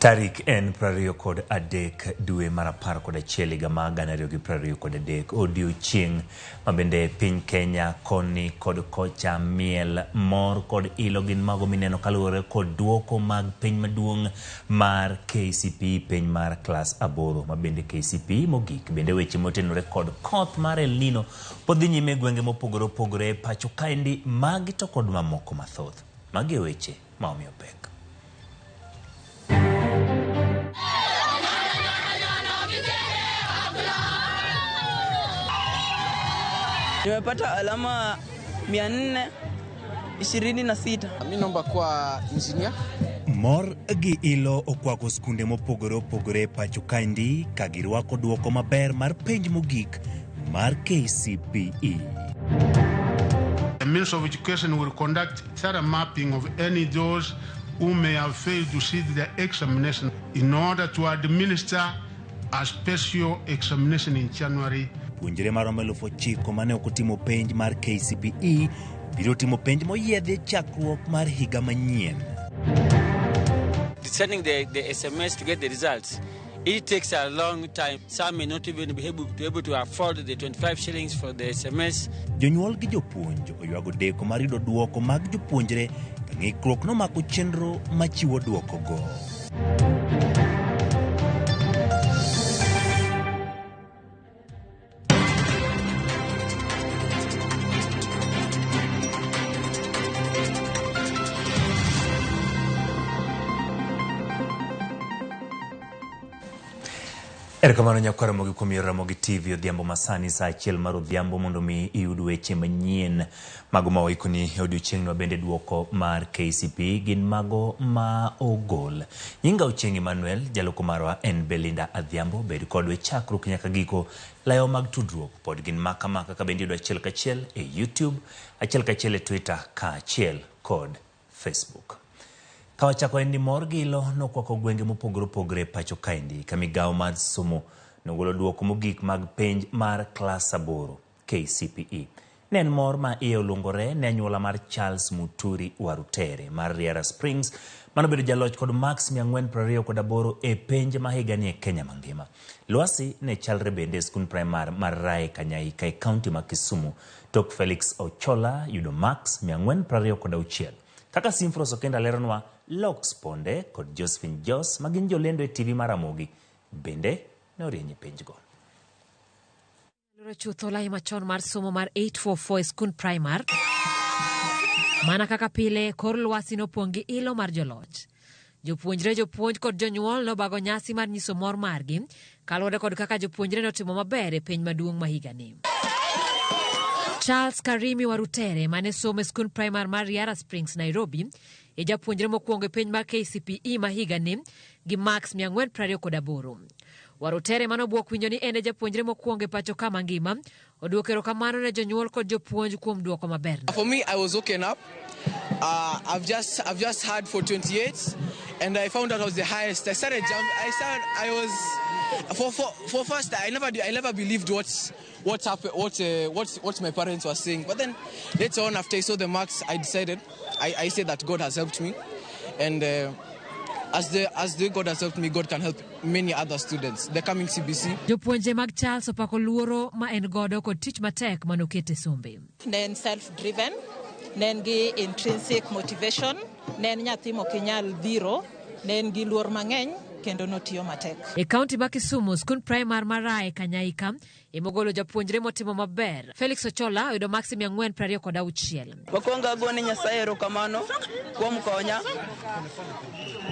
Tarik en 23 dwe mar 11 higa mar 2023, odiochieng' ma bende piny Kenya koni kod kocha miel, mor kod ilo gin mago mineno kaluwore kod duoko mag piny maduong' mar KCPE piny mar klas 8 ma bende KCPE mogik. Bende weche motenore kod koth mar El Nino pod dhi nyime e gwenge mopogore opogore e pacho kaendi, magi to kod mamoko mathoth. Magi e weche ma omiyo pek. Nimepata alama 426. Mi naomba kuwa engineer. Mor gi ilo okwako skunde mopogore opogore e pacho kaendi ka girwako duoko maber mar penj mogik mar KCPE. The Ministry of Education will conduct thorough mapping of any those who may have failed to sit the examination in order to administer a special examination in January. Puonjre maromo 9,000 mane ok otimo penj mar KCPE biro timo penj moyiedhi e chakruok mar higa manyien. Sending the SMS to get the results, it takes a long time. Some may not even be able to afford the 25 shillings for the SMS. Jonyuol gi jopuonj oywago deko mar yudo duoko mag jopuonjre ka ng'ikruok nomako chenro machiwo duokogo. Erokamano nyakwar Ramogi kuom yiero Ramogi TV odhiambo masani saa 1 mar odhiambo mondo mi iyud weche manyien mago ma waikoni e odiochieng'no. Bende duoko mar KCPE gin mago ma ogol. Nyinga Ochieng' Emmanuel, jaloko marwa en Belinda Adhiambo. Bed kodwa e chakruok nyaka giko. Layo mag tudruok pod gin maka maka ka bende iyudo achiel kachiel e YouTube, achiel kachiel e Twitter kaachiel kod Facebook. Ka wachako en ni mor gi ilo nokwako gwenge mopogore opogore e pacho kaendi ka migawo mar somo nogolo duoko mogik mag penj mar klas 8 KCPE. Ne en mor ma iye oluongore ne anyuola mar Charles Muturi Warutere mar Riara Springs manobedo jaloch kod marks 428 e penj ma higani e Kenya mangima. Lwasi ne chalre bende e skund primar mar Rae Kanyaika e kaunti ma Kisumu tok Felix Ochola yudo marks 426. Kaka Simfros Okenda leronwa, Lox Ponde kod Josephine Jos ma gin jolendo e TV mar Ramogi bende ne orieny e penjgo. Loro chutho lai machon mar somo mar 844 e skund primar. Mana kaka pile, kor lwasi nopong' gi ilo mar joloch. Jopuonjre, jopuonj kod jonyuol nobago nyasi mar nyiso mor margi kaluwore kod kaka jopuonjre notimo maber e piny maduong' ma higani. Charles Karimi Warutere mane somo e skund primar mar Riara Springs, Nairobi, e japuonjre mokwongo e piny mar KCPE ma higani gi marks 428. Warutere manobuok winjo ni en e japuonjre mokwongo e pacho ka mangima, oduoko erokamano ne jonyuol kod jopuonj kuom duoko maber. For me, I was woken up. I've just had for 28, and I found out I was the highest. I started jump. I started. I was for first. I never believed what happened. What my parents were saying. But then later on, after I saw the marks, I decided. I said that God has helped me, and as the God has helped me, God can help many other students. The coming CBC. Jopuonje mag Charles opako luoro ma en godo kod tich matek manokete sombe. Ne en self-driven, ne en gi intrinsic motivation, ne en nyathi mokinyal dhiro, ne en gi luor mang'eny kendo notiyo matek. E kaunti ma Kisumu, skund primar mar Rae Kanyaika emogolo japuonjre motimo maber. Felix Ochola oyudo maksi 426. Mokwongo agone Nyasaye erokamano kuom konya.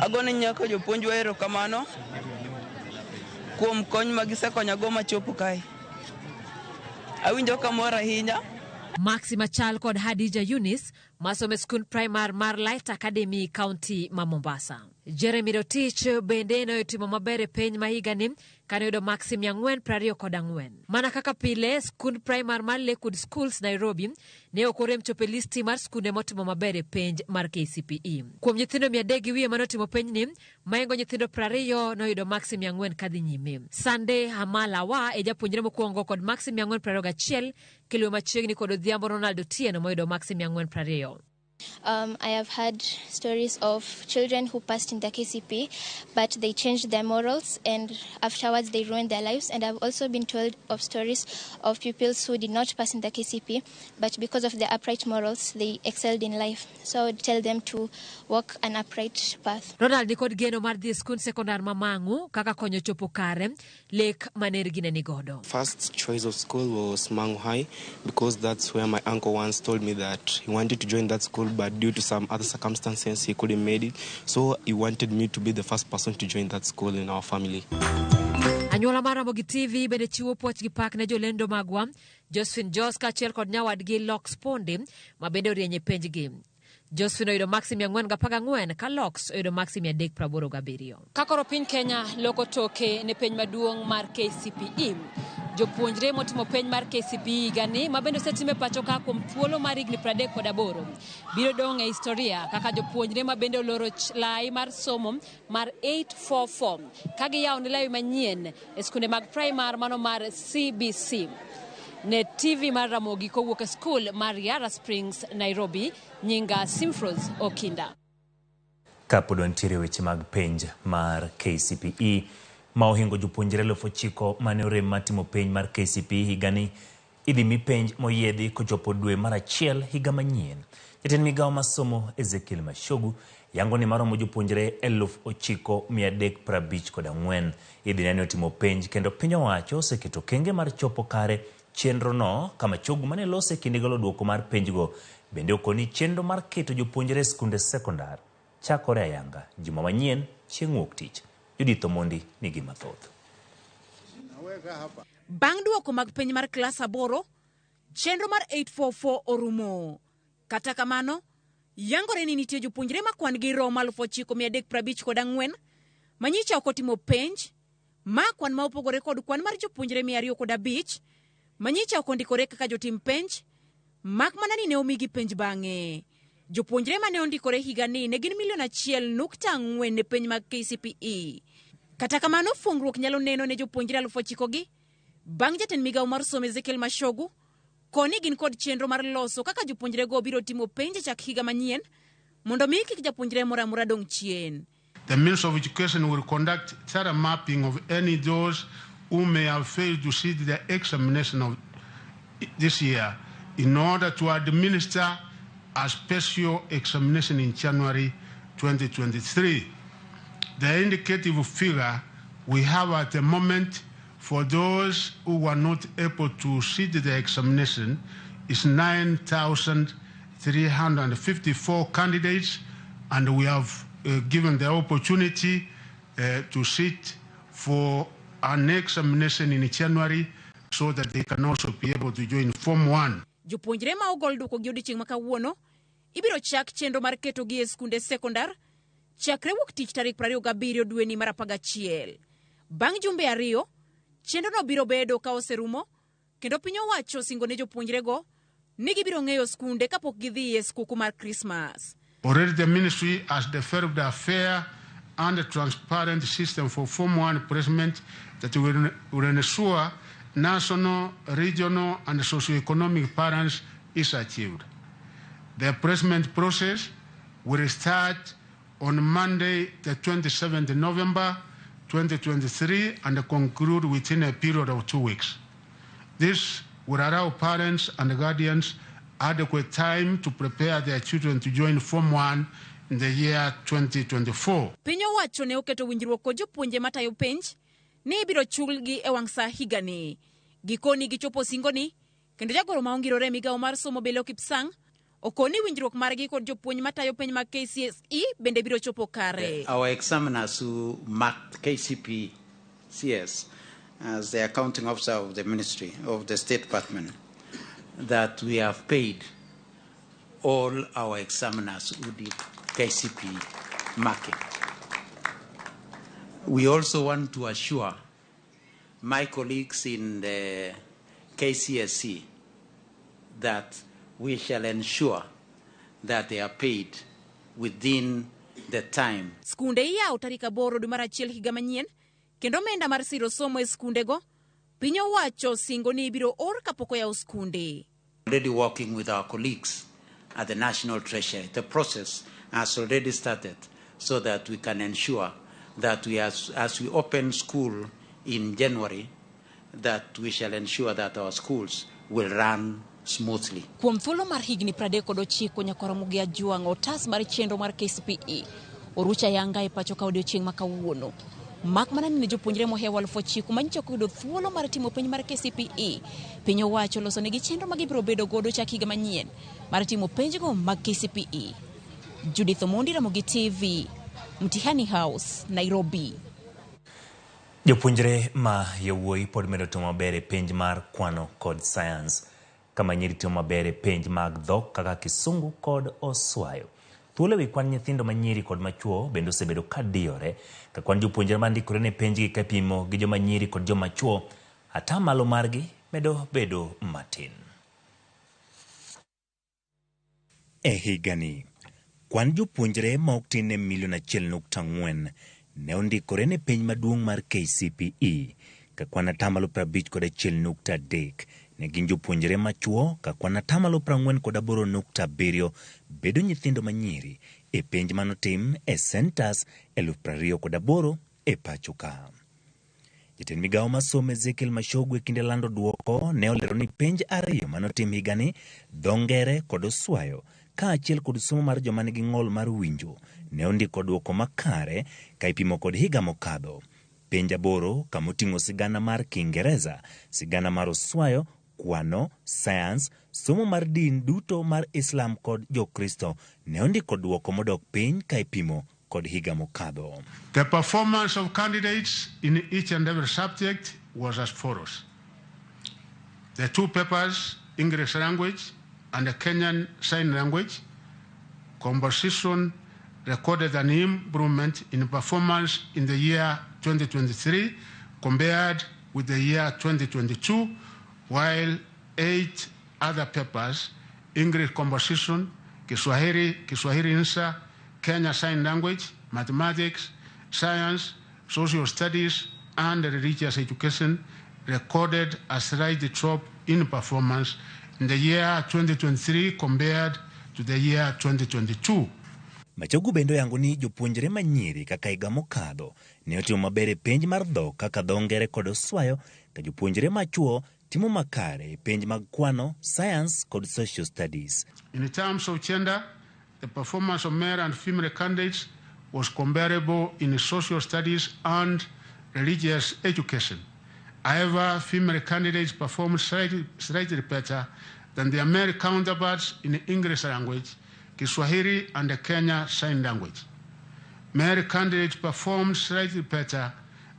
Agone nyaka jopuonjwa erokamano kuom kony ma gisekonyago machopo kae. Awinjo ka mor ahinya. Maksi machal kod Hadija Yunis masomo e skund primar mar Light Academy kaunti ma Mombasa. Jeremy Rotich bende notimo maber e piny ma higani kane oyudo maksi 424. Mana kaka pile, skund primar mar Lakewood Schools Nairobi ne ok orem chopo e listi mar skunde motimo maber e penj mar KCPE. Kuom nyithindo 300 gi wiye manotimo penjni, maengo nyithindo 20 noyudo maksi 400 kadhi nyime. Sunday Hamalawa e japuonjre mokwongo kod maksi 421, kiluwe machiegni kod Odhiambo Ronald Otieno moyudo maksi 420. I have heard stories of children who passed in the KCPE, but they changed their morals and afterwards they ruined their lives. And I've also been told of stories of pupils who did not pass in the KCPE, but because of their upright morals, they excelled in life. So I would tell them to walk an upright path. Ronald nikod geno mar dhi e skund sekondar ma Mang'u kaka konyo chopo kare lek mane gine nigodo. First choice of school was Mang'u High because that's where my uncle once told me that he wanted to join that school, but due to some other circumstances he couldn't make it. So he wanted me to be the first person to join that school in our family. Anyuola mar Ramogi TV bende chiwo puoch gi pak ne jolendo magwa Josephine Jos kaachiel kod nyawadgi Lox Ponde ma bende orieny e penjgi. Josephine oyudo maksi 414 ka Lox oyudo maksi 387. Ka koro piny Kenya loko toke ne penj maduong' mar KCPE, jopuonjre motimo penj mar KCPE higani ma bende osetim e pacho ka kuom thuolo mar higni 38 biro dong' e historia kaka jopuonjre ma bende oloro lai mar somo mar 844 ka giyawo ne lawi manyien e skunde mag primar mano mar CBC. Ne TV mar Ramogi kowuok e skul mar Yara Springs, Nairobi, nyinga Simfros Okinda. Kapod wantiere weche mag penj mar KCPE ma ohingo jopuonjre 9,000 mane orem matimo penj mar KCPE higani idhi mi penj moyiedhi kochopo dwe mar achiel higa manyien. Jatend migawo mar somo Ezekiel Machogu yango ni maromo jopuonjre 9,354 idhi nene otimo penj kendo piny owacho oseketo okenge mar chopo kare chenro no kama Machogu mane lose kinde golo duoko mar penjgo bende okoni chenro mar keto jopuonjre e skunde sekondar chakore ayanga juma manyien chieng' wuok tich. Judith Omondi nigi mathoth. Bang' duoko mag penj mar klas 8, chenro mar 844 orumo. Kata kamano, yangore ni nitie jopuonjre ma kwan gi romo 9,354 manyicha ok otimo penj, ma kwan ma opogore kod kwan mar jopuonjre 205 manyicha ok ondikore kaka jotim penj, mak mana ni ne omigi penj bang'e. Jopuonjre mane ondikore higani ne gin milion 1.4 ne penj mag KCPE. Kata kamano, fungruok nyalo neno ne jopuonjre 9,000 gi bang' jatend migawo mar somo Ezekiel Machogu koni gin kod chenro mar loso kaka jopuonjrego biro timo penj e chak higa manyien mondo mi kik japuonjre moro amora dong' chien. The Ministry of Education will conduct thorough mapping of any those who may have failed to sit the examination of this year in order to administer a special examination in January 2023. The indicative figure we have at the moment for those who were not able to sit the examination is 9,354 candidates, and we have given the opportunity to sit for an examination in January so that they can also be able to join Form 1. Jopuonjre ma ogol duoko gi odiechieng' ma kawuono ibiro chak chenro mar ketogi e skunde sekondar chakre wuok tich tarik 27 dweni mar 11. Bang' jumbe 2, chenrono biro bedo ka oserumo kendo piny owacho osingo ne jopuonjrego ni gibiro ng'eyo skunde kapok gidhi e skuku mar Krismas. Already the ministry has developed a fair and transparent system for Form 1 placement that will ensure national, regional, and socio-economic balance is achieved. The placement process will start on Monday, the 27th November 2023, and conclude within a period of 2 weeks. This will allow parents and guardians adequate time to prepare their children to join Form 1 in the year 2024. Piny owacho ne oketo winjruok kod jopuonje matayo penj ni ibiro chulgi e wang' sa higani. Gikoni gichopo singoni, kendo jagoro ma ongirore e migawo mar somo Belio Kipsang okoni winjruok margi kod jopuonj matayo penj mag KCSE bende biro chopo kare. Our examiners who marked KCPE CS as the accounting officer of the Ministry of the State Department, that we have paid all our examiners who did KCPE marking. We also want to assure my colleagues in the KCSE that we shall ensure that they are paid within the time. Skunde iyawo tarik 8 dwe mar 1 higa manyien, kendo omenda mar siro somo e skundego piny owacho singo ni ibiro or kapok oyaw skunde. Already working with our colleagues at the National Treasury. The process has already started so that we can ensure that we, as we open school in January, that we shall ensure that our schools will run smoothly. Kuom thuolo mar higni 39 nyaka Ramogi Ajwang' otas mar chenro mar KCPE oruch ayanga e pacho ka odiochieng' ma kawuono. Mak mana ni ne jopuonjre mohewo 9,000 manyicha ok oyudo thuolo mar timo penj mar KCPE, piny owacho oloso negi chenro ma gibiro bedo godo chak higa manyien mar timo penjgo mag KCPE. Judith Omondi, Ramogi TV, Mtihani House, Nairobi. Jopuonjre ma yawuoyi pod medo timo maber e penj mar kwano kod sayans, kama nyiri timo maber e penj mag dhok kaka Kisungu kod Oswayo. Thuolo ewi kwan nyithindo manyiri kod machuo bende osebedo ka diyore, ka kwan jopuonjre mandikore ne penjgi ka ipimo gi joma nyiri kod joma chuo, atamalo margi medo bedo matin. E higani, kwan jopuonjre ma ok tin ne milion 1.4 ne ondikore ne penj maduong' mar KCPE, ka kwan atamalo 51.3 ne gin jopuonjre machuo, ka kwan atamalo 48.7 bedo nyithindo manyiri e penj manotim e centers 28,000 e pacho ka. Jatend migawo mar somo Ezekiel Machogu e kinde lando duoko ne olero ni penj ariyo manotim higani, dho ngere kod Oswayo, kaachiel kod somo mar joma nigi ng'ol mar winjo, ne ondiko duoko makare ka ipimo kod higa mokadho. Penj 8 kamoting'o sigana mar Kiingereza, sigana mar Oswayo, kwano, sayans, somo mar din duto mar Islam kod Jokristo ne ondiko duoko modok piny ka ipimo kod higa mokadho. The performance of candidates in each and every subject was as follows. The two papers, English language and the Kenyan Sign Language, composition recorded an improvement in performance in the year 2023 compared with the year 2022, while 8 other papers, English composition, Kiswahili, Kiswahili Insa, Kenya Sign Language, Mathematics, Science, Social Studies, and Religious Education, recorded a slight drop in performance in the year 2023 compared to the year 2022. Machogu bende oyango ni jopuonjre manyiri kaka higa mokadho ne otimo maber e penj mar dhok kaka dho ngere kod Oswayo, ka jopuonjre machuo timo makare e penj mag kwano, science kod social studies. In terms of gender, the performance of male and female candidates was comparable in social studies and religious education. However, female candidates performed slightly better than their male counterparts in English language, Kiswahili, and the Kenya Sign Language. Male candidates performed slightly better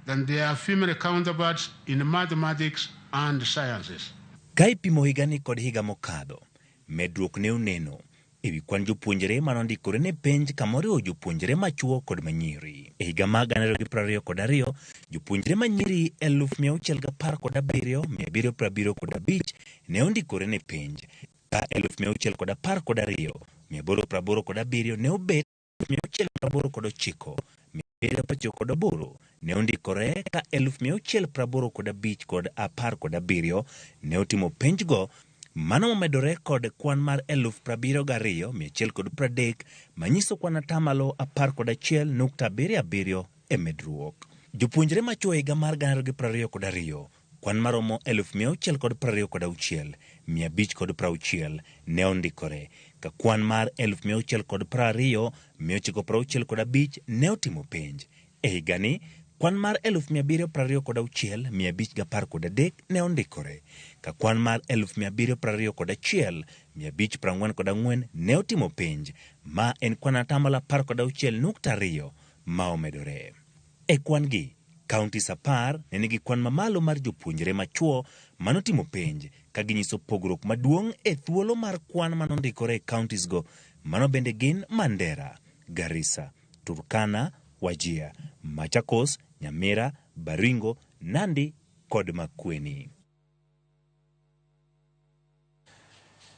than their female counterparts in mathematics and sciences. Ka ipimo higani kod higa mokadho, medruok ne oneno ewi kwan jopuonjre manondikore ne penj kamoriwo jopuonjre machuo kod manyiri. E higa mar 2022, jopuonjre manyiri 617,775 ne ondikore ne penj, ka 612,887 ne obet 689,798 ne ondikore, ka 685,17 ne otimo penjgo, mano momedore kod kwan mar 72,130 manyiso kwan atamalo 11.77 e medruok. Jopuonjre machuo higa mar 2022, kwan maromo 626,560 ne ondikore, ka kwan mar 620,965 ne otimo penj. E higani, kwan mar 726,513 ne ondikore, ka kwan mar 721,544 ne otimo penj, ma en kwan atamalo 16.2 ma omedore. E kwan gi, counties 10 ne nigi kwan mamalo mar jopuonjre machuo manotimo penj, ka ginyiso pogruok maduong' e thuolo mar kwan manondikore e counties go, mano bende gin Mandera, Garissa, Turkana, Wajir, Machakos, Nyamira, Baringo, Nandi kod Makueni.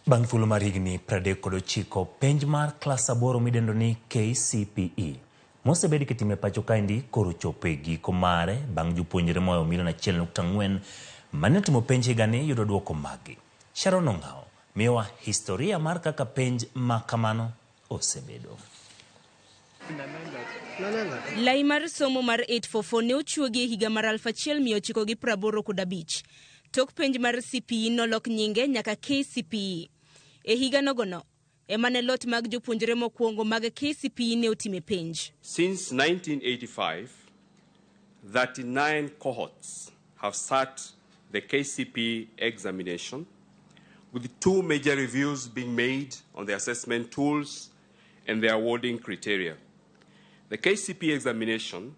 Bang' thuolo mar higni 39, penj mar klas 8 midendo ni KCPE mosebed kitime pacho kaendi koro chopo e giko mare bang' jopuonjre moyo milion 1.4 mane otimo penj higani yudo duoko maggi. Sharon Ong'ao Miyowa historia mar kaka penj ma kamano osebedo. Lai mar somo mar 844 ne ochuogi e higa mar 1985. Tok penj mar CPE nolok nyinge nyaka KCPE. E higa nogono, ema ne lot mag jopuonjre mokwongo mag KCPE ne otime penj. Since 1985, 39 cohorts have sat the KCPE examination, with 2 major reviews being made on the assessment tools and the awarding criteria. The KCPE examination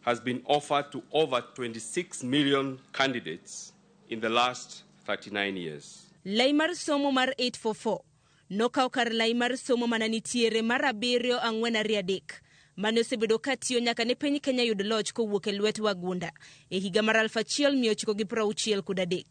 has been offered to over 26 million candidates in the last 39 years. Lai mar somo mar 844 nokawo kar lai mar somo mana nitiere mar 7 4 2 3 mane osebedo katiyo nyaka ne piny Kenya yud loch kowuok e lwet wagunda e higa mar 1963.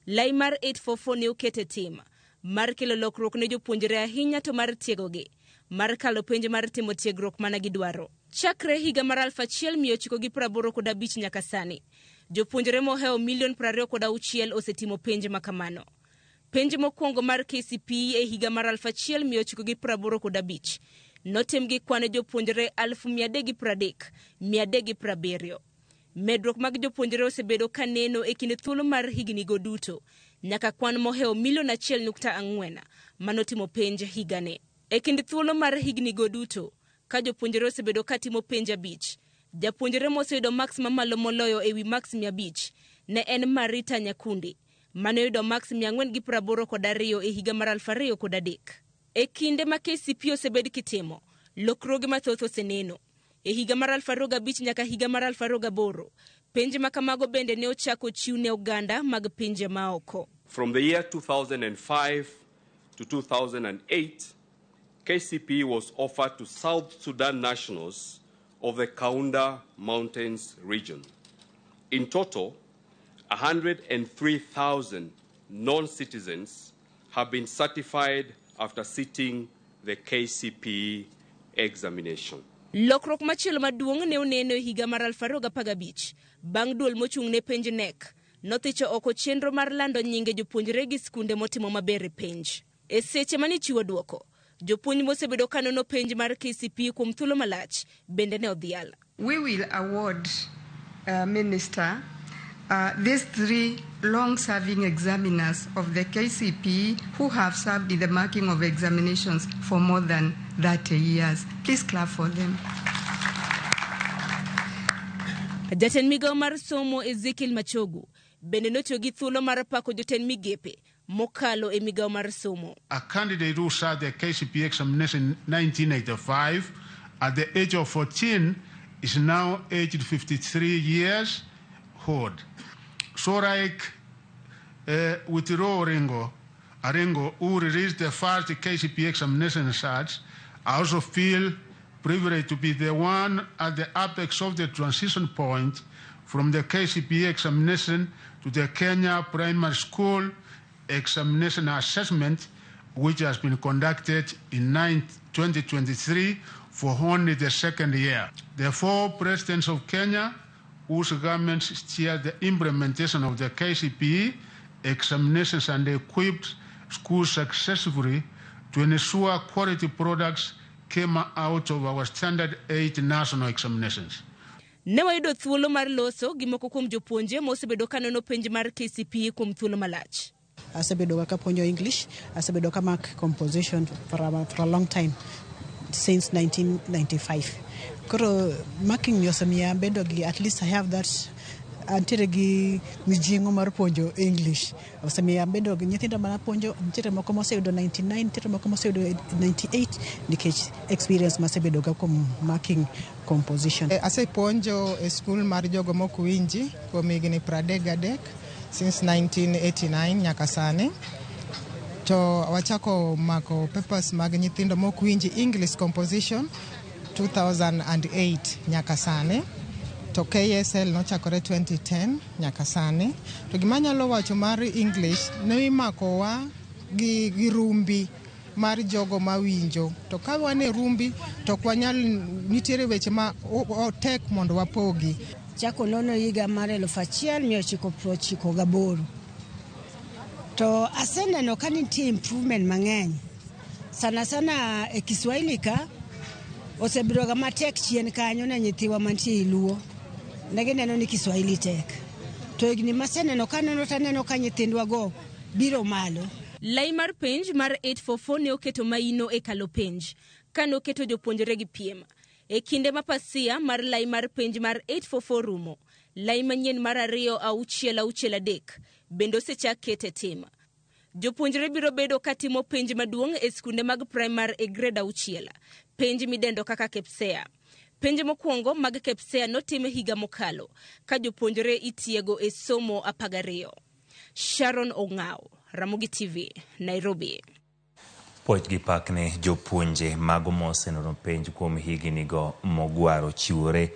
Lai mar 844 ne oket e tim mar kelo lokruok ne jopuonjre ahinya to mar tiegogi mar kalo penj mar timo tiegruok mana gidwaro. Chakre higa mar 1985 nyaka sani, jopuonjre mohewo milion 26 osetimo penj makamano. Penj mokwongo mar KCPE e higa mar 1985 notim gi kwan jopuonjre 330,370. Medruok mag jopuonjre osebedo kaneno e kind thuolo mar hignigo duto nyaka kwan mohewo milion 1.4 manotimo penj higani. E kind thuolo mar hignigo duto, ka jopuonjre osebedo katimo penj 5, japuonjre moseyudo maks mamalo moloyo ewi maks 500 ne en Marita Nyakundi, mane oyudo maks 482 e higa mar 2003. E kinde ma KCPE osebed kitimo, lokruoge mathoth oseneno. E higa mar 2005 nyaka higa mar 2008, penj ma kamago bende ne ochako chiw ne oganda mag pinje maoko. From the year 2005 to 2008, KCPE was offered to South Sudan nationals of the Kaunda Mountains region. In total, 103,000 non-citizens have been certified after sitting the KCPE examination. Lokruok machielo maduong' ne oneno e higa mar 2015 bang' duol mochung' ne penj KNEC nothicho oko chenro mar lando nyinge jopuonjre gi skunde motimo maber e penj. E seche mane ichiwo duoko, jopuonj mosebedo ka nono penj mar KCPE kuom thuolo malach bende ne odhial. We will award Minister these 3 long-serving examiners of the KCPE who have served in the marking of examinations for more than 30 years. Please clap for them. Jatend migawo mar somo Ezekiel Machogu bende notiyo gi thuolo mar pako jotend migepe mokalo e migawo mar somo. A candidate who sat the KCPE examination in 1985 at the age of 14 is now aged 53 years old. So like with Ro Aringo, who released the first KCPE examination results, I also feel privileged to be the one at the apex of the transition point from the KCPE examination to the Kenya Primary School Examination Assessment, which has been conducted in 2023 for only the second year. The 4 presidents of Kenya, whose governments steered the implementation of the KCPE examinations and equipped schools successfully to ensure quality products came out of our Standard 8 national examinations. Ne wayudo thuolo mar loso gi moko kuom jopuonje mosebedo ka nono penj mar KCPE kuom thuolo malach. Asebedo ka puonjo English, asebedo ka mark composition for a long time, since 1995. Koro marking ni osemiya bedo gi, at least I have that antiere gi mijing'o mar puonjo English. Osemiya bedo gi nyithindo mana puonjo, nitiere moko moseyudo 99, nitiere moko moseyudo 98 nikech experience masebedo ga kuom marking composition. Asepuonjo e skul mar jogo mok winji kuom higni 33 since 1989 nyaka sani. To wachako mako papers mag nyithindo mok winji English composition 2008 nyaka sani. To KSL nochakore 2010 nyaka sani. To gima anyalo wacho mar English ne imakowa gi rumbi mar jogo mawinjo. To ka wan e rumbi to ok wanyal, nitiere weche ma tek mondo wapogi. Chako nono higa mar 1998. To aseneno ka nitie improvement mang'eny. Sana sana e Kiswahili ka osebedoga matek chien kanyo ne nyithiwa mantie e Luo. Ne gineno ni Kiswahili tek. To higni maseneno kaneno taneno ka nyithindwa go biro malo. Lai mar penj mar 844 ne oketo maino e kalo penj, kane oketo jopuonjre gi piem. E kinde ma pasia mar lai mar penj mar 844 rumo, lai manyien mar 2663 bende osechak ket e tim. Jopuonjre biro bedo katimo penj maduong' e skunde mag primar e grade 6, penj midendo kaka KPSEA. Penj mokwongo mag KPSEA notim higa mokalo, ka jopuonjre itiego e somo 12. Sharon Ong'ao, Ramogi TV, Nairobi. Puoch gi pak ne jopuonje mago mosenono penj kuom higni go mogwaro chiwore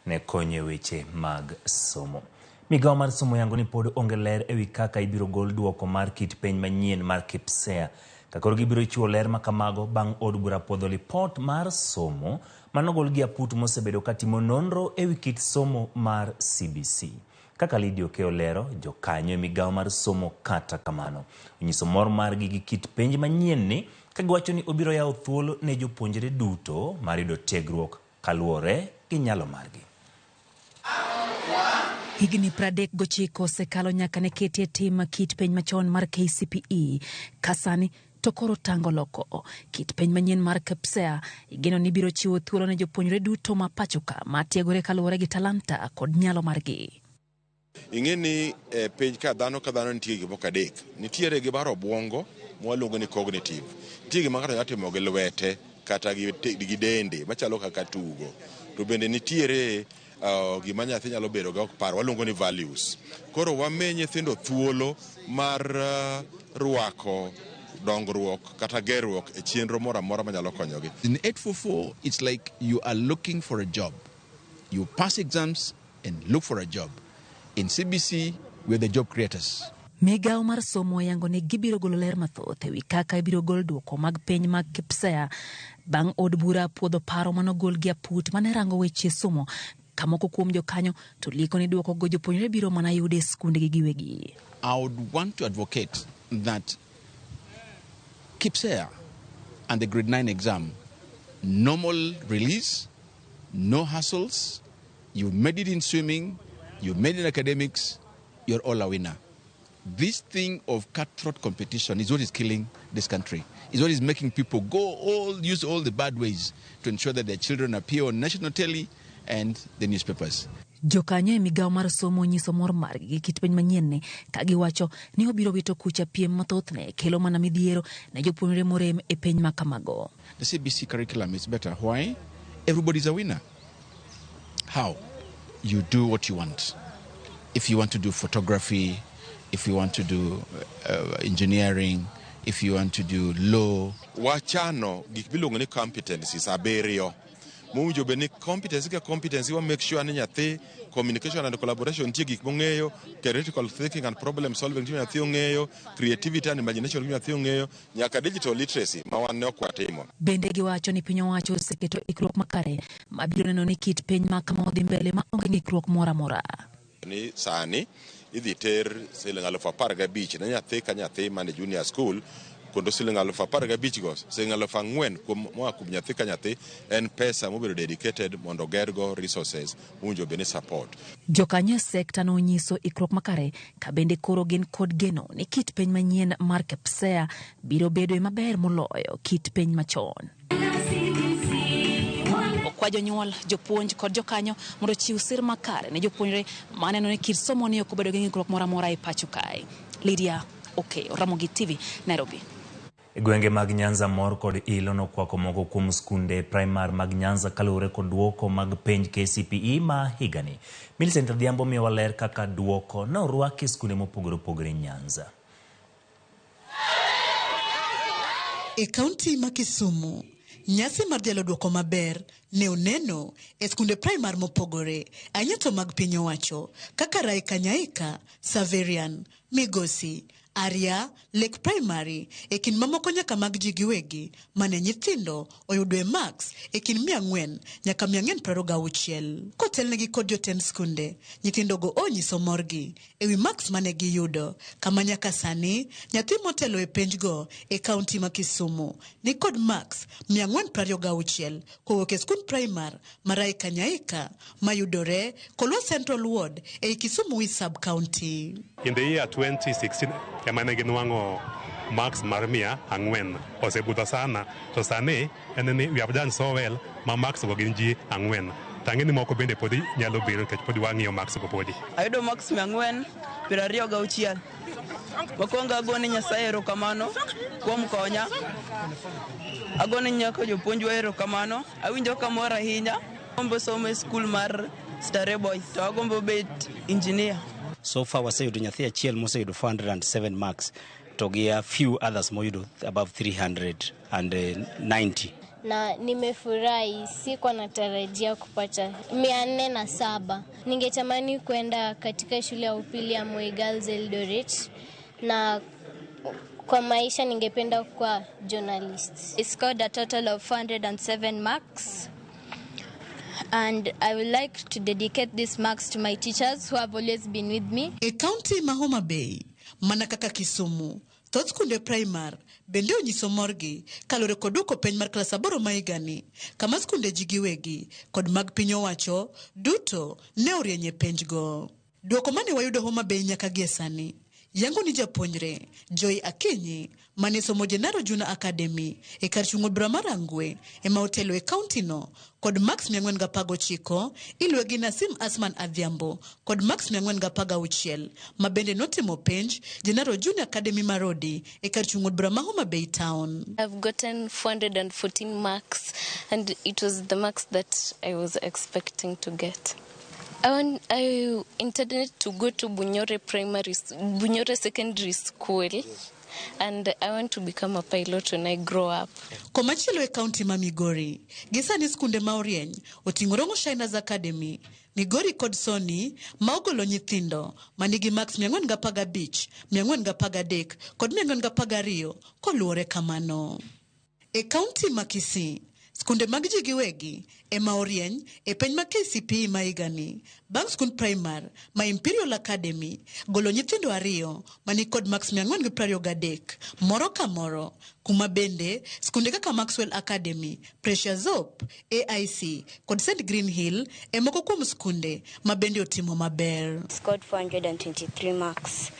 ne konyo e weche mag somo. Migawo mar somo yango ni pod onge ler ewi kaka ibiro gol duoko mar kit penj manyien mar KPSEA. Ka koro gibiro chiwo ler ma kamago bang' od bura puodho lipot mar somo manogol gi aput mosebedo katimo nonro ewi kit somo mar CBC. Kaka Lydia Okeyo lero, jokanyo e migawo mar somo kata kamano onyiso mor margi gi kit penj manyien ni ka giwacho ni obiro yawo thuolo ne jopuonjre duto mar yudo tiegruok kaluwore gi nyalo margi. Higni 39 osekalo nyaka ne ketie tim kit penj machon mar KCPE. Ka sani to koro tango loko. Kit penj manyien mar KPSEA igeno ni biro chiwo thuolo ne jopuonjre duto ma pacho ka ma tiegore kaluwore gi talanta kod nyalo margi. Ing'e ni e piny ka dhano ka dhano nitie gik moko adek. Nitiere gi mar obuongo mwaluongo ni cognitive. Nitie gima ng'ato nyalo timo gi lwete kata gi dende machalo kaka tugo. To bende nitiere gima nyathi nyalo bedo go ok par waluongo ni values. Koro wami nyithindo thuolo mar rwako dongruok kata gerruok e chenro moro amora manyalo konyogi. In 844, it's like you are looking for a job. You pass exams and look for a job. In CBC, we're the job creators. Migawo mar somo oyango ni gibiro golo ler mathoth ewi kaka ibiro gol duoko mag penj mag KPSEA bang' od bura puodho paro manogol gi aput mane rango weche somo ka moko kuom jokanyo to lieko ni duoko go jopuonjre biro mana yudo e skundegi giwegi. I would want to advocate that KPSEA and the grade 9 exam, normal release, no hassles, you made it in swimming, you made it in academics, you're all a winner. This thing of cutthroat competition is what is killing this country. Is what is making people use all the bad ways to ensure that their children appear on national telly and the newspapers. Jokanyo e migawo mar somo onyiso mor margi gi kit penj manyien ni ka giwacho ni obiro wito kucha piem mathoth ne kelo mana midhiero ne jopuonjre morem e penj ma kamago. The CBC curriculum is better. Why? Everybody's a winner. How? You do what you want. If you want to do photography, if you want to do engineering, if you want to do law. Wachano gik miluongo ni competencies abiriyo. Mowinjo bed ni competency ka competency wa make sure ni nyathi communication and collaboration nitie gik mong'eyo, critical thinking and problem solving nitie nyathi ong'eyo, creativity and imagination nitie nyathi ong'eyo, nyaka digital literacy ma wan ne ok watimo. Bende giwacho ni piny owacho oseketo ikruok makare mabiro neno ni kit penj ma kama odhi mbele ma onge ng'ikruok moro amora. Ni sani idhi ter siling 15,000 ne nyathi ka nyathi man e junior school, kendo siling 15,000 go, siling 4,000 kuom moa kuom nyathi ka nyathi en pesa mobedo dedicated mondo ogergo resources mowinjo bed ni support. Jokanyo e sekta nonyiso ikruok makare ka bende koro gin kod geno ni kit penj manyien mar KPSEA biro bedo maber moloyo kit penj machon. Okwa jonyuol, jopuonj kod jokanyo mondo ochiw sir makare ne jopuonjre maneno ni kit somo ni ok obedo gi ng'ikruok moro amora e pacho kae. Lydia Okeyo, Ramogi TV, Nairobi. E gwenge mag Nyanza mor kod ilo nokwako moko kuom skunde primar mag Nyanza kaluwore kod duoko mag penj KCPE ma higani. Millicent Odhiambo miyowa ler kaka duoko ne orwaki e skunde mopogore opogore Nyanza. E kaunti ma Kisumu, nyasi mar dhialo duoko maber ne oneno e skunde primar mopogore ahinya to mag piny owacho kaka Raika Nyaika, Saverian, Migosi, Arya, Lake Primary e kind mamoko nyaka mag ji giwegi mane nyithindo oyudoe marks e kind 400 nyaka 426. Kotelnegi kod jotend skunde, nyithindogo onyiso morgi e wi marks mane giyudo, kama nyaka sani nyathi motelo e penjgo e kaunti ma Kisumu ni kod marks 426 kowuok e skund primar ma Raika Nyaika mayudore Kolwa Central Ward ei Kisumu East Sub-County. In the year 2016 ema ne ginwang'o marks mar 400 osebudho sana to sani en ni we have done so well ma marks go gin ji 4 tang'e ni moko bende podi nyalo biro nikech podi wang'iyo marks go podi. Ayudo marks 426. Mokwongo agone Nyasaye erokamano kuom konya. Agone nyaka jopuonjwa erokamano. Awinjo kamor ahinya. Agombo somo e skul mar Starehe Boys to agombo bet engineer. So far waseyudo nyathi achiel moseyudo 407 marks to gi a few others moyudo above 390. Na nimefurahi, sikuwa natarajia kupata 407. Ningetamani kwenda katika shule ya upili ya Moi Girls Eldoret, na kwa maisha ningependa kuwa journalist. I scored a total of 407 marks. And I would like to dedicate these marks to my teachers who have always been with me. E kaunti ma Homa Bay, mana kaka Kisumu, thoth skunde primar bende onyiso morgi kaluwore kod duoko penj mar klas 8 ma higani, kama skunde ji giwegi kod mag piny owacho duto ne orieny e penjgo. Duoko mane wayudo Homa Bay nyaka gie sani yango ni japuonjre Joy Akinyi mane somo Jenaro Junior Academy e kar chung' od bura mar Rangwe ema otelo e kaunti no kod marks 419, iluwe gi Nasim Asman Adhiambo kod marks 416 ma bende notimo penj Jenaro Junior Academy Marodi e kar chung' od bura ma Homa Bay Town. I've gotten 414 marks, and it was the marks that I was expecting to get. I intended to go to Bunyore Primary, Bunyore Secondary School, and I want to become a pilot when I grow up. Komachielo e kaunti ma Migori, gi sani skunde ma orieny oting'o Rongo Shiners Academy, Migori kod Sony ma ogolo nyithindo manigi marks 415, 413 kod 412 koluwore kamano. E kaunti ma Kisii, skunde mag ji giwegi ema orieny e penj ma KCPE ma higani bang' skund primar ma Imperial Academy golo nyithindo 2 mani kod marks 423 moro ka moro, kuma bende skunde kaka Maxwell Academy, Precious Hope, AIC kod St Green Hill e moko kuom skunde ma bende otimo maber. Scored 423 marks.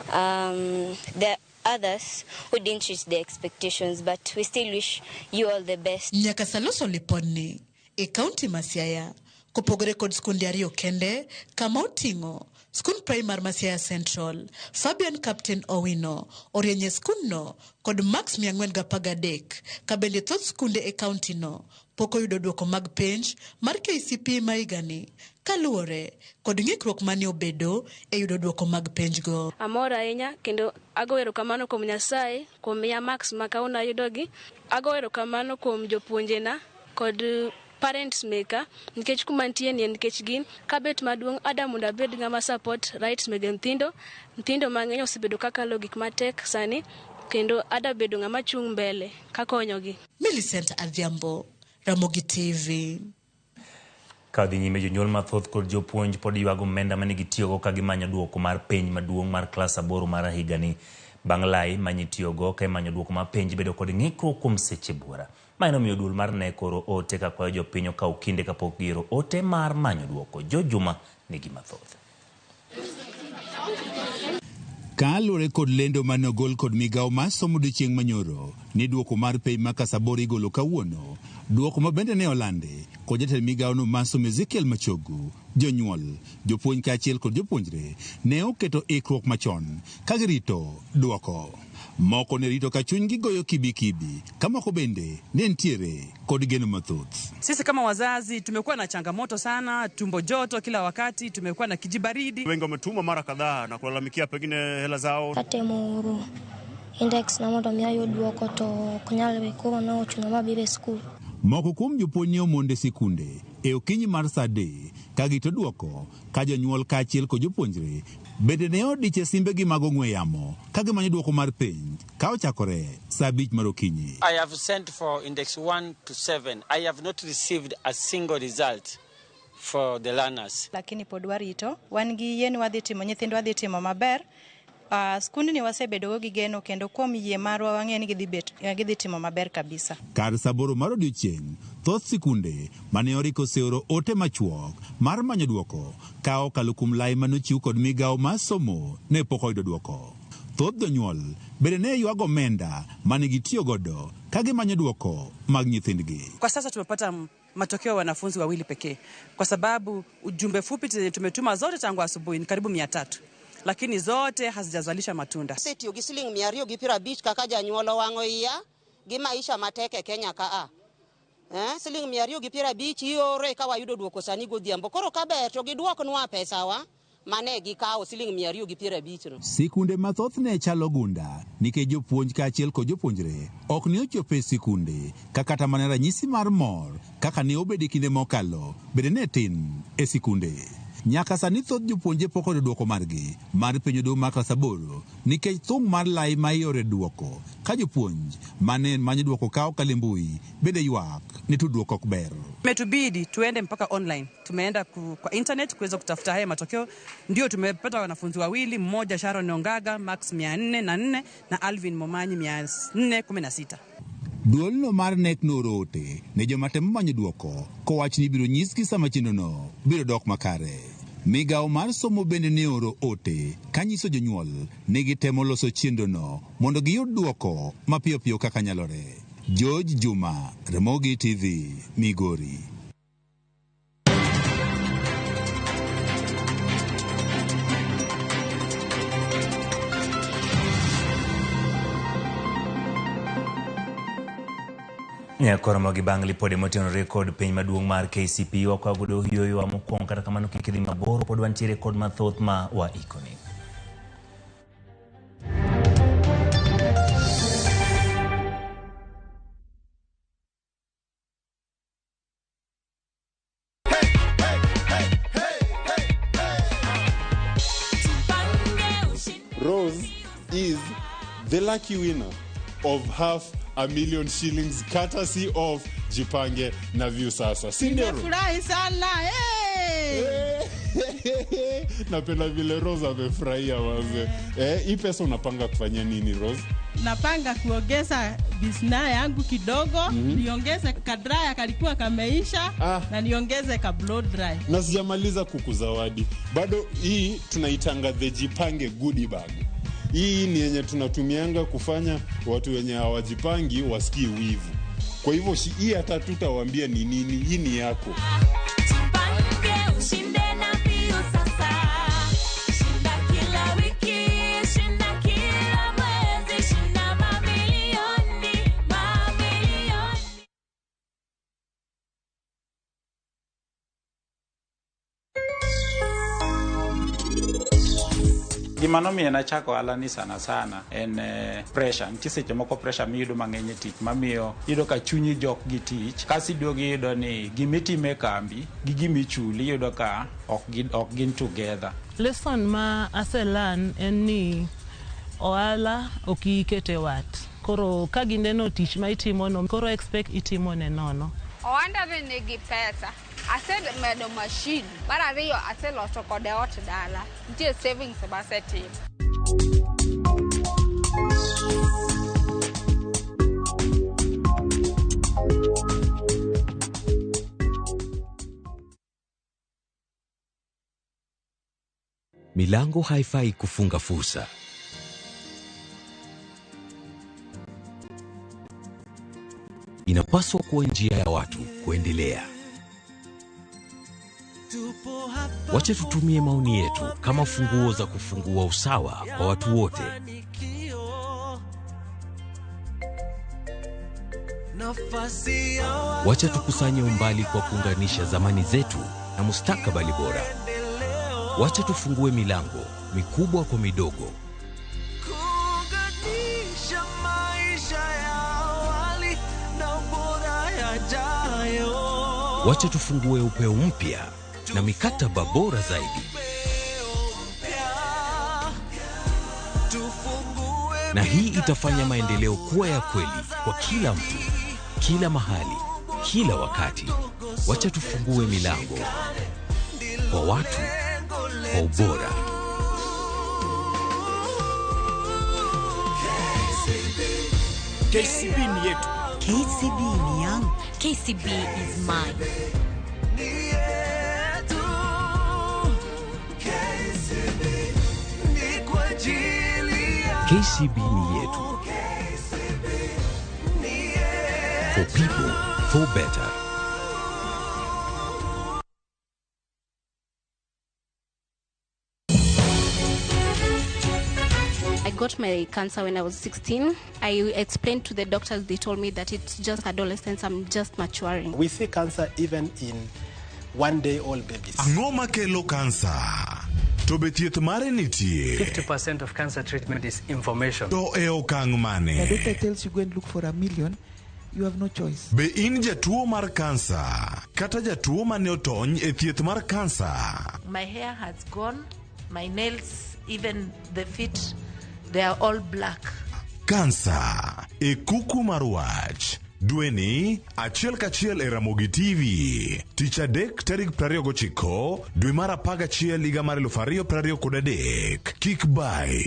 There others who didn't reach their expectations, but we still wish you all the best. Nyaka saloso lipodni e kaunti ma Siaya, kopogore kod skunde 2 kende kama oting'o skund primar ma Siaya Central, Fabian Captain Owino orieny e skundno kod marks 413, ka bende thoth skunde e kaunti no pok oyudo duoko mag penj mar KCPE ma higani kaluwore kod ng'ikruok mane obedo e yudo duoko mag penjgo. Amor ahinya kendo ago erokamano kuom Nyasaye kuom miya marks ma kawuono ayudogi. Ago erokamano kuom jopuonjena kod parents meka nikech kuma nitie ni en nikech gin. Kabet maduong' ada mondo abed ng'ama support rights mege nyithindo. Nyithindo mang'eny osebedo kakalo gik matek sani kendo ada bedo ng'ama chung' mbele kakonyogi. Millicent Adhiambo, Ramogi TV. Ka dhi nyime, jonyuol mathoth kod jopuonj pod ywago omenda mane gitiyogo ka gimanyo duoko mar penj maduong' mar klas 8 mar higani. Bang' lai manyitiyogo ka imanyo duoko mar penj bedo kod ng'ikruok kuom seche buora. Ma en omiyo duol mar KNEC oro ote ka kwayo jopiny okaw kinde kapok gioro ote mar manyo duoko. Jo Juma nigi mathoth. Kaluwore kod lendo mane ogol kod migawo mar somo odiechieng' manyoro ni duoko mar penj mar klas 8 igolo kawuono, duoko ma bende ne olandi kod jatend migawono mar somo Ezekiel Machogu, jonyuol, jopuonj kaachiel kod jopuonjre ne oketo ikruok machon ka girito duoko. Moko ne rito ka chunygi goyo kibikibi, ka moko bende ne nitiere kod geno mathoth. Sisi kama wazazi tumekuwa na changamoto sana, tumbo joto kila wakati, tumekuwa na kijibaridi. Wengi wametuma mara kadhaa na kulalamikia pengine hela zao. Katemo oro index na mondo mi ayud duoko to ok nyal koro ne ochuno mabiro e skul. Moko kuom jopuonj ne omondo e sikunde e okinyi mar saa 3 ka girito duoko, ka jonyuol kaachiel kod jopuonjre Bende ne odich e simbegi mag ong'we yamo ka gimanyo dwoko mar penj ka ochakore saa 5 mar okinyi. I have sent for index 1 to 7. I have not received a single result for the learners. Lakini pod warito, wan gi yie ni wadhi timo, nyithindwa dhi timo maber. Skundni wasebedogo gi geno kendo kuom yie marwa wang'eyo ni gidhi timo maber kabisa. Kar saa 8 mar odiechieng', thoth sikunde mane oriko oseoro ote machuok mar manyo dwoko ka okalo kuom lai manochiw kod migawo mar somo ne pok oyudo dwoko. Thoth jonyuol bende ne ywago omenda mane gitiyo godo ka gimanyo dwoko mag nyithindgi. Kwa sasa tumepata matokeo ya wanafunzi wawili pekee, kwa sababu ujumbe fupi zenye tumetuma zote tangu asubuhi ni karibu 300, lakini zote hazijazalisha matunda. Asetiyo gi siling 250 kaka janyuol owang'o iya gi maisha matek e Kenya ka. Siling 250 ioro ka wayudo duoko sani godhiambo. Koro kaber to giduoknwa pesawa mane gikawo siling 250 no. Sikunde mathoth ne chalo gunda nikech jopuonj kaachiel kod jopuonjre ok ne ochopo e sikunde ka kata mana ranyisi mar mor kaka ne obedo e kinde mokalo bende ne tin e sikunde. Nyaka sani thoth jopuonje pok oyudo dwoko margi mar penjo doho mar klas 8 nikech thung' mar lai ma iore dwoko ka jopuonj mane manyo dwoko ka okalo e mbui bende ywak ni tudruok ok ber. Imetubidi tuende mpaka online, tumeenda kwa internet kuweza kutafuta haya matokeo, ndio tumepata wanafunzi wawili, mmoja Sharon Ongaga max 404 na Alvin Momanyi 416. Duolno mar KNEC nooro ote ne joma temo manyo dwoko kowach ni ibiro nyisgi sama chenrono biro dok makare. Migawo mar somo bende ne oro ote kanyiso jonyuol ni gitemo loso chenrono mondo giyud dwoko mapiyo piyo kaka nyalore. George Juma, Ramogi TV, Migori. Nyakoro mogi bang' lipode motenore kod piny maduong' mar KCPE wakwayo godo yueyo mokwongo, kata kamano kik idhi mabor, pod wantiere kod mathoth ma waikoni. Rose is the lucky winner of 500,000 shillings courtesy of Jipange na Viusasa. Si ndio? Nimefurahi sana. Hey! Napenda vile Rose amefurahia waze. Hii pesa unapanga kufanyia nini, Rose? Napanga kuongeza business yangu kidogo, niongeze kadraya kalikuwa kameisha, na niongeze ka blow dry. Na sijamaliza kukuzawadi. Bado hii tunaitanga the Jipange goodie bag. Hii ni yenye tunatumianga kufanya watu wenye hawajipangi wasikie wivu. Kwa hivyo hii hata tutawaambia ni nini, hii ni yako. Jipange ushinde na Viusasa. Shinda kila wiki, shinda kila mwezi, shinda mamilioni, mamilioni. Gima nomiyo nachako ohala ni sana sana en pressure. Nitie seche moko pressure miyudo mang'eny e tich mamiyo iyudo ka chunyi jok gi tich, kasi iduogo iyudo ni gimitimo e kambi gi gimichuli iyudo ka ok gin together. Lesson ma aselearn en ni ohala ok ikete wat. Koro ka gineno tich ma itimono, koro expect itimone nono. Ohanda be nigi pesa. Asemedo machine. Mar ariyo aseloso kode ot dala. Nitie savings masetimo. Milango haifai kufunga fursa. Inapaswa kuwa njia ya watu kuendelea. Wacha tutumie maoni yetu kama funguo za kufungua usawa kwa watu wote. Wacha tukusanye umbali kwa kuunganisha zamani zetu na mustakabali bora. Wacha tufungue milango mikubwa kwa midogo. Kuunganisha maisha ya awali na bora yajayo. Wacha tufungue upeo mpya na mikataba bora zaidi. Na hii itafanya maendeleo kuwa ya kweli kwa kila mtu, kila mahali, kila wakati. Wacha tufungue milango kwa watu, kwa ubora. KCB ni yetu. KCB ni yangu. KCB is mine. KCB ni yetu. For people, for better. I got my cancer when I was 16. I explained to the doctors, they told me that it's just adolescence, I'm just maturing. We see cancer even in one-day-old babies. Ang'o makelo kansa? To be thieth mare nitie? 50% of cancer treatment is information. To e okang' mane? The doctor tells you go and look for $1 million, you have no choice. Be in jatuo mar kansa kata jatuo mane otony e thieth mar kansa? My hair has gone, my nails, even the feet, they are all black. Kansa e kuku mar wach. Dweni achiel kachiel e Ramogi TV. Tich adek tarik 29 dwe mar 11 higa mar 2023. Kik bai.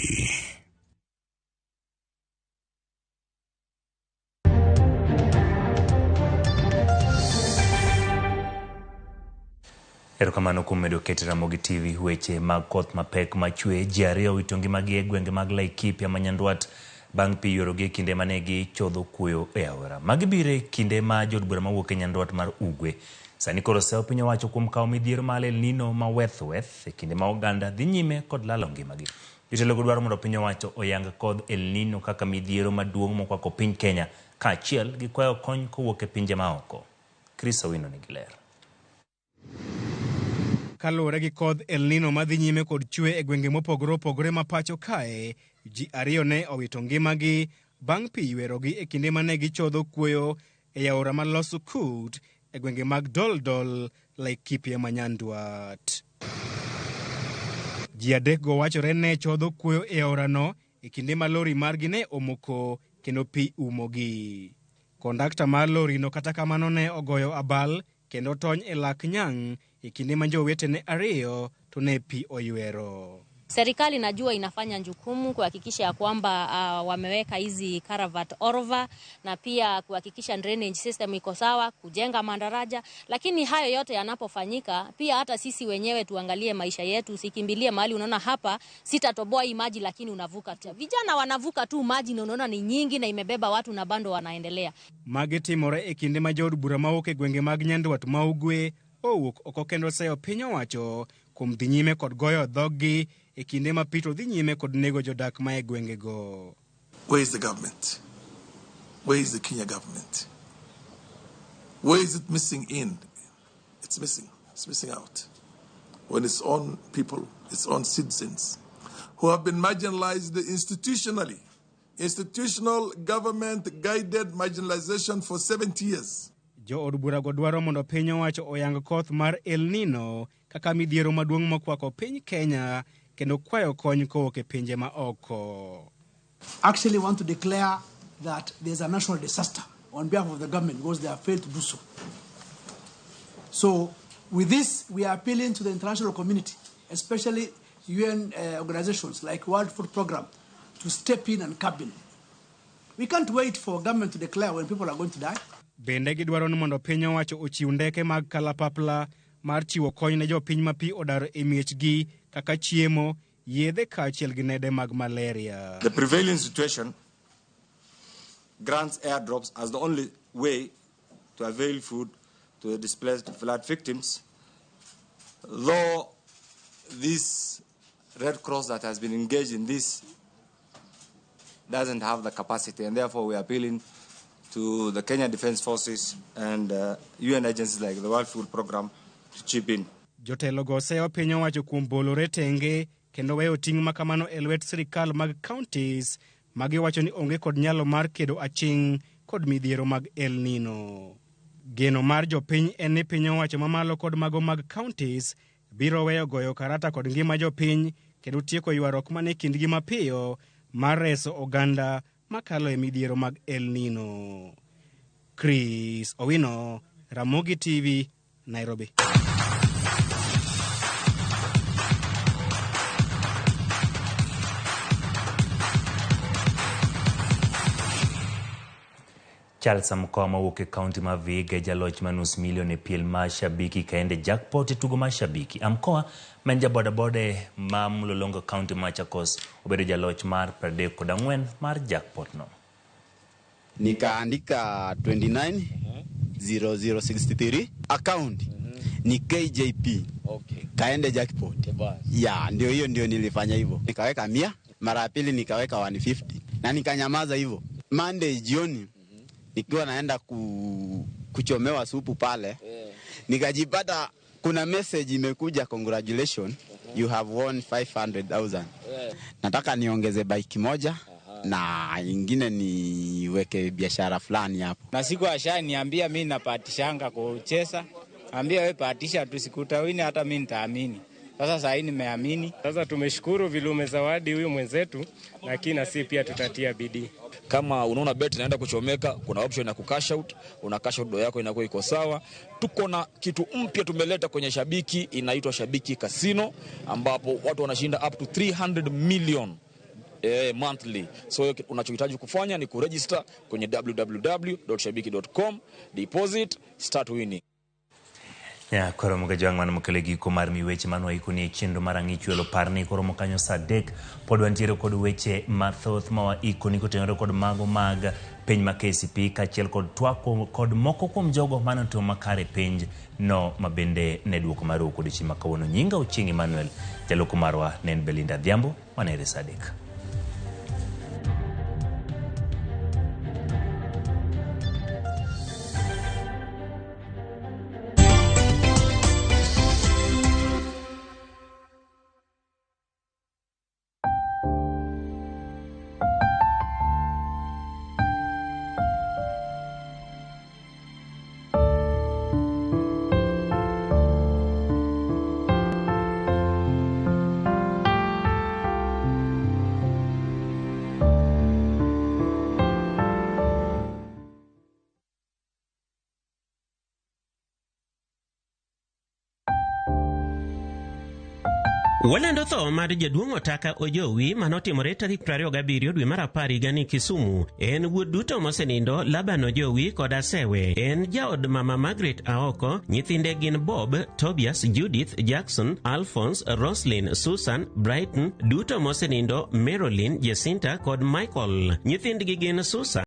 Erokamano kuom medo keto Ramogi TV weche mag koth mapek machwe. Ji ariyo owito ngimagi e gwenge mag Laikipia ma Nyandwat bang' pi ywerogi e kinde mane gichodho kuoyo e aora. Magi biro e kinde ma jood bura mawuok e Nyandwat mar Ugwe sani koro seyo piny owacho kuom kawo midhiero mar El Nino ma weth weth e kinde ma oganda dhi nyime kod lalo ngimagi. Jotelogo dwaro mondo piny owacho oyang kodh El Nino kaka midhiero maduong' mokwako piny Kenya kaachiel gi kwayo kony kowuok e pinje maoko. Chris Owino nigi ler. Kaluwore gi kodh El Nino madhi nyime kod chwe e gwenge mopogore opogore ma pacho kae, ji ariyo ne owito ngimagi bang' pi ywerogi e kinde mane gichodho kuoyo e aora mar Losukut e gwenge mag Doldol, Laikipia ma Nyandwat. Ji adekgo wachore ne chodho kuoyo e aorano e kinde ma lori margi ne omoko kendo pi umogi. Kondakta mar lorino kata kamano ne ogoyo abal kendo tony e lak nyang' e kinde ma jowetene ariyo to ne pi oywero. Serikali najua inafanya jukumu kuhakikisha ya kwamba wameweka hizi caravat orova na pia kuhakikisha drainage system iko sawa, kujenga madaraja, lakini hayo yote yanapofanyika pia hata sisi wenyewe tuangalie maisha yetu, usikimbilie mahali unaona hapa sitatoboa hii maji lakini unavuka tu. Vijana wanavuka tu maji na unaona ni nyingi na imebeba watu na bando wanaendelea. Magi timore e kinde ma jood bura mawuok e gwenge mag Nyandwat ma Ugwe owuok oko kendo seyo piny owacho kuom dhi nyime kod goyo dhoggi e kinde ma pi to dhi nyime kod nego jodak ma e gwengego. Where is the government? Where is the Kenya government? Where is it missing in? It's missing. It's missing out. When its own people, its own citizens, who have been marginalized institutionally, institutional government-guided marginalization for 70 years. Jo od burago dwaro mondo piny owacho oyang koth mar El Nino kaka midhiero maduong' mokwako piny Kenya kendo kwayo kony kowuok e pinje ma oko. Actually want to declare that there's a national disaster on behalf of the government because they have failed to do so. So with this, we are appealing to the international community, especially UN organizations like World Food Programme, to step in and come in. We can't wait for government to declare when people are going to die. Bende gidwaro ni mondo piny owacho ochiw ndeke mag kalapapla mar chiwo kony ne jopiny ma pi odar e miechgi kaka chiemo, yedhe kaachiel gi nede mag malaria. The prevailing situation grants airdrops as the only way to avail food to the displaced flood victims, though this Red Cross that has been engaged in this doesn't have the capacity, and therefore we are appealing to the Kenya Defence Forces and UN agencies like the World Food Programme to chip in. Jotelo go oseyo piny owacho kuom bolore tenge kendo weyo ting' makamano e lwet sirikal mag counties magiwacho ni onge kod nyalo mar kedo aching' kod midhiero mag El Nino. Geno mar jopiny en ni piny owacho mamalo kod mago mag counties biro weyo goyo karata kod ngima jopiny kendo tieko ywaruok mane kindgi mapiyo mar reso oganda makalo e midhiero mag El Nino. Chris Owino, Ramogi TV, Nairobi. Charles Amkoa mawuok e kaunti ma Vihiga e jaloch ma nus milion e piel mar Shabiki kaende jackpot e tugo mar Shabiki. Amkoa ma en ja bodaboda ma Mlolongo kaunti Machakos obedo jaloch mar 34 mar jackpot no. Nikaandika 29 0063 account ni KJP. Okay. Kaende jackpot. Ya, ndio hiyo ndio nilifanya hivyo. Nikaweka 100, mara ya pili nikaweka 150 na nikanyamaza hivyo. Monday jioni nikiwa naenda kuchomewa supu pale, nikajipata kuna message imekuja, congratulations, you have won 500,000. Nataka niongeze bike moja na ingine niweke biashara fulani hapo. Na siku ashaniambia mimi napatishanga kucheza, ambia we patisha tu, sikutawini hata mimi nitaamini. Sasa saa hii nimeamini. Sasa tumeshukuru vile umezawadi huyu mwenzetu, lakini na sisi pia tutatia bidii. Kama unaona bet inaenda kuchomeka, kuna option ya kucash out, una cash out do yako inakuwa iko sawa. Tuko na kitu mpya tumeleta kwenye Shabiki, inaitwa Shabiki Casino, ambapo watu wanashinda up to 300 million monthly. So unachohitaji kufanya ni kuregister kwenye www.shabiki.com, deposit, start winning. Ya, koro moga jwang' man mokelo giko mar mi weche manwa ikoni e chenro mar ang'ich welo parni koromo kanyo saa 3 pod wantiere kod weche mathoth ma waikoni kotenore kod mago mag penj ma KCPE kaachiel kod twak kod moko kuom jogo mane otimo makare penj no mabende ne duoko mar wuok odiochieng' ma kawuono. Nyinga Ochieng' Emmanuel, jaloko marwa ne en Belinda Adhiambo, wanere saa 3. Walando tho mar jaduong' Otaka Ojowi manotimore tarik 27 dwe mar 10 higani Kisumu. En wuod duto mosenindo Laban Ojowi kod Asewe. En jaod mama Margaret Aoko. Nyithinde gin Bob, Tobias, Judith, Jackson, Alphonse, Roslyn, Susan, Brighton, duto mosenindo Marilyn, Jacinta kod Michael. Nyithindgi gin Susan